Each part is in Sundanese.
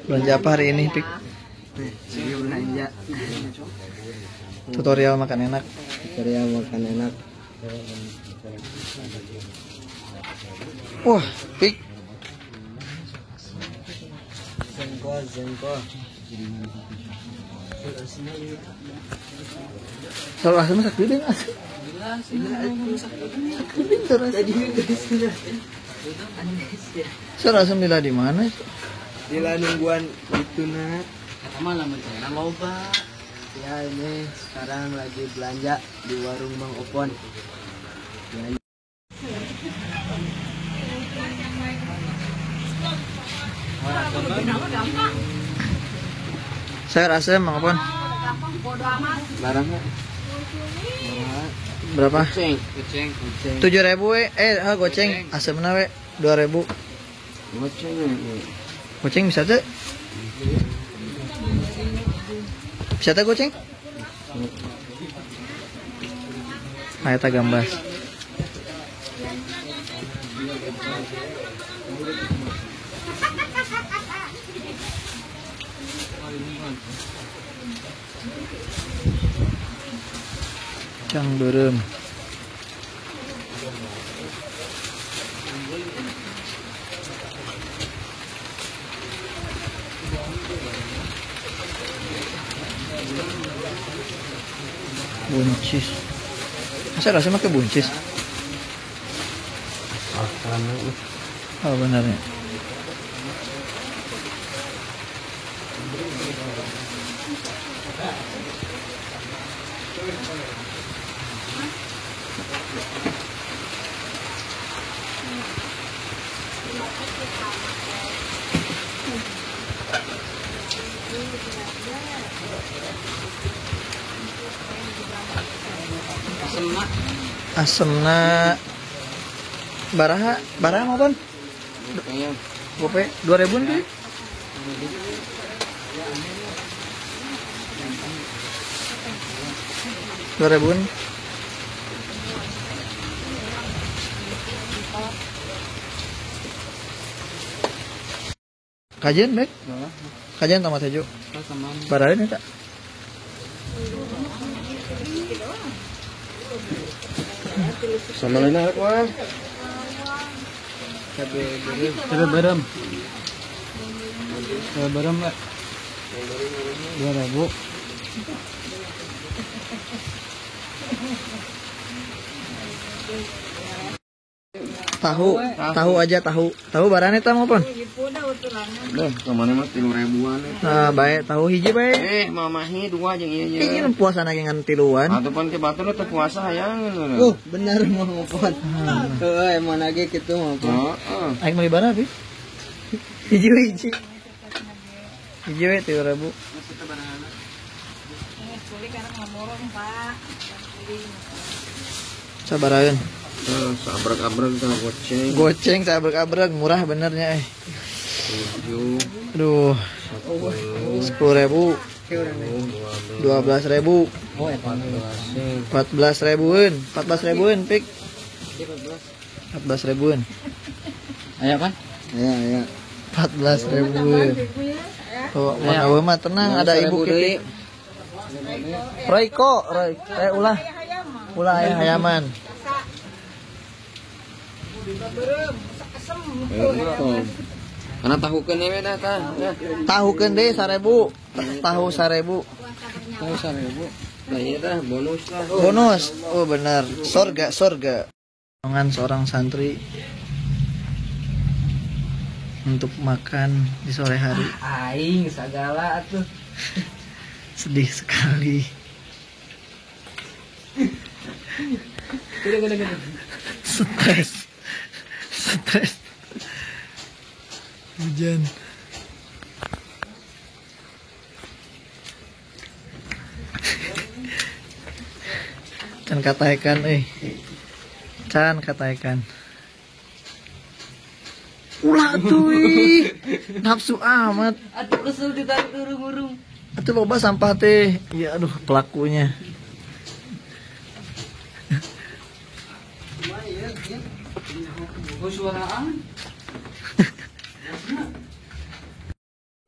Belanja apa hari ini, Pik? Belanja tutorial makan enak. Tutorial makan enak. Wah, Pik. Jengkol, jengkol. Sayur asem masak piring asem. Piring terus. Sayur asem nila di mana itu? Dila nungguan itu nak. Kata malah mencari loba. Ya ini sekarang lagi belanja di warung Mang Opon. Belanja. Sayur asem Mang Opon. Barangnya berapa? Goceng, goceng, goceng. 7.000 we. Goceng. Asemna we 2.000. Goceng. Goceng bisa tuh? Bisa tuh goceng? Ayo tak gambas. Cang berem. Buncis. Masa rasanya pakai buncis? Oh benarnya. Asemna baraha, baraha mau kan? Gope 2.000 nih. 2.000. Kajian baik? Kajian tomat hijau. Baraha ini tak? Sama lain apa? Cabe berem. Cabe berem, Pak. 2.000. Tahu, tahu aja tahu. Tahu barangnya ta maupun? Dah, kemana mah 3.000-an. Nah, baik, tahu hiji baik. Mamahi dua jeung ieu ieu. Ini puasa lagi ngan tiluan. Atuh ke batur teu puasa hayang. Bener mau ngopon. Heuh, emang lagi kitu ngopon. Heeh. Aing meuli barang bi. Hiji we hiji. Hiji we 3.000. Sabaraheun. Sabrek-abrek tah goceng. Goceng sabrek-abrek murah benernya eh. 7. Aduh. 10.000. 12.000. 14.000-an. 14.000-an pik. 14.000-an. Ayo kan? Iya, iya. 14.000. Tuh, mana mah tenang ada ibu kita. Royko, Roy, ulah. Ulah hayaman. Karena tahu keun we dah tah. Tahu keun deui 1.000. Tahu 1.000. Tahu 1.000. Nah, iya dah bonus lah. Bonus. Oh benar. Sorga, sorga. Dengan seorang santri untuk makan di sore hari. Aing sagala atuh. Sedih sekali. Udah. Stres. Stres. Hujan. Can katakan euy. Can katakan. Ulah tuh ih. Nafsu amat. Atuh kesel ditarik urung-urung. Atuh loba sampah teh. Ya aduh pelakunya.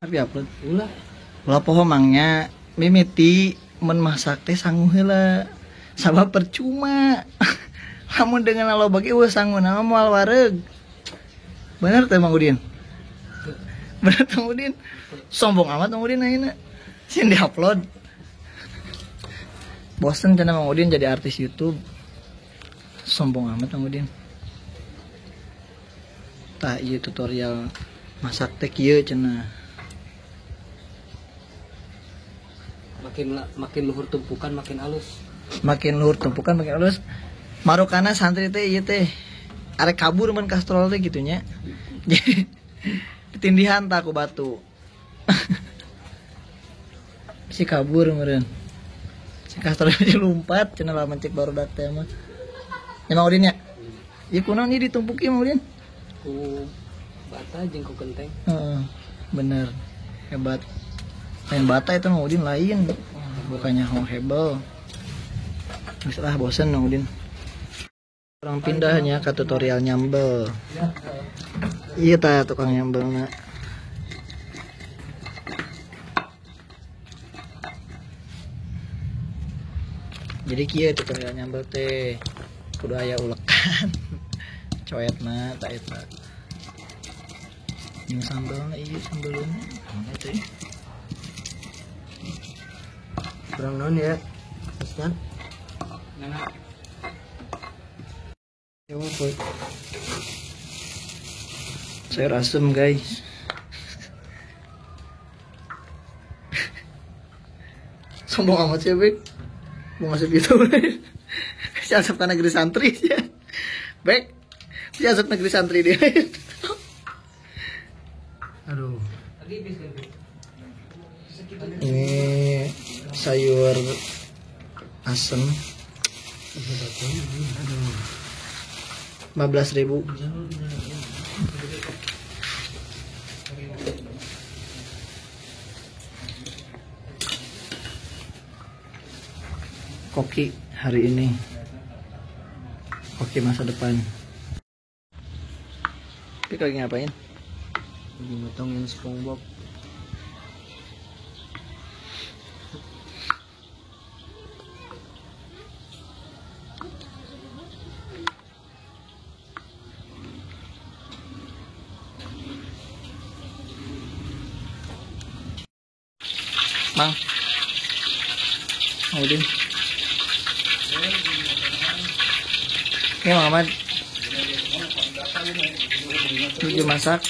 Tapi upload ulah. Ulah poho mangnya mimiti mun masak teh sangu heula. Sabab percuma. Lamun dengan loba ge eueuh sanguna mah moal wareug. Bener teh Mang Udin? Bener Mang Udin? Sombong amat Mang Udin ayeuna. Sieun di-upload. Bosen cenah Mang Udin jadi artis YouTube. Sombong amat Mang Udin. Tah ieu tutorial masak teh kieu cenah. Makin luhur tumpukan makin halus. Makin luhur tumpukan makin halus. Marokana santri teh ieu teh arek kabur mun kastrol teh kitu nya. Jadi ditindihan tah ku batu. Si kabur meureun. Si kastrol teh lompat cenah lamun cek barudak teh mah. Ya Mang Udin nya. Ieu kunaon ieu ditumpuk ieu Mang Udin? Ku bata jeung ku genteng. Heeh. Bener. Hebat. Lain bata itu Mang Udin lain. Bukannya hebel. Geus lah bosen Mang Udin. Orang pindahnya ke tutorial nyambel. Iya ta tukang nyambelna. Jadi kieu tutorial nyambel teh kudu aya ulekan. Coetna ta eta. Jeung sambelna ieu sambelna. Naon teh? Kurang naon ya? Ustaz. Nah. Sayur asem guys. Sombong amat sih Bek. Mau ngasih gitu. Si asap ke negeri santri ya. Bek. Si asap negeri santri dia. Aduh. Ini sayur asem. Aduh. 15.000. Koki hari ini. Koki masa depan. Tapi lagi ngapain? Lagi motongin SpongeBob. Mang, Mang Udin. Ini Mang Ahmad. Lucu masak.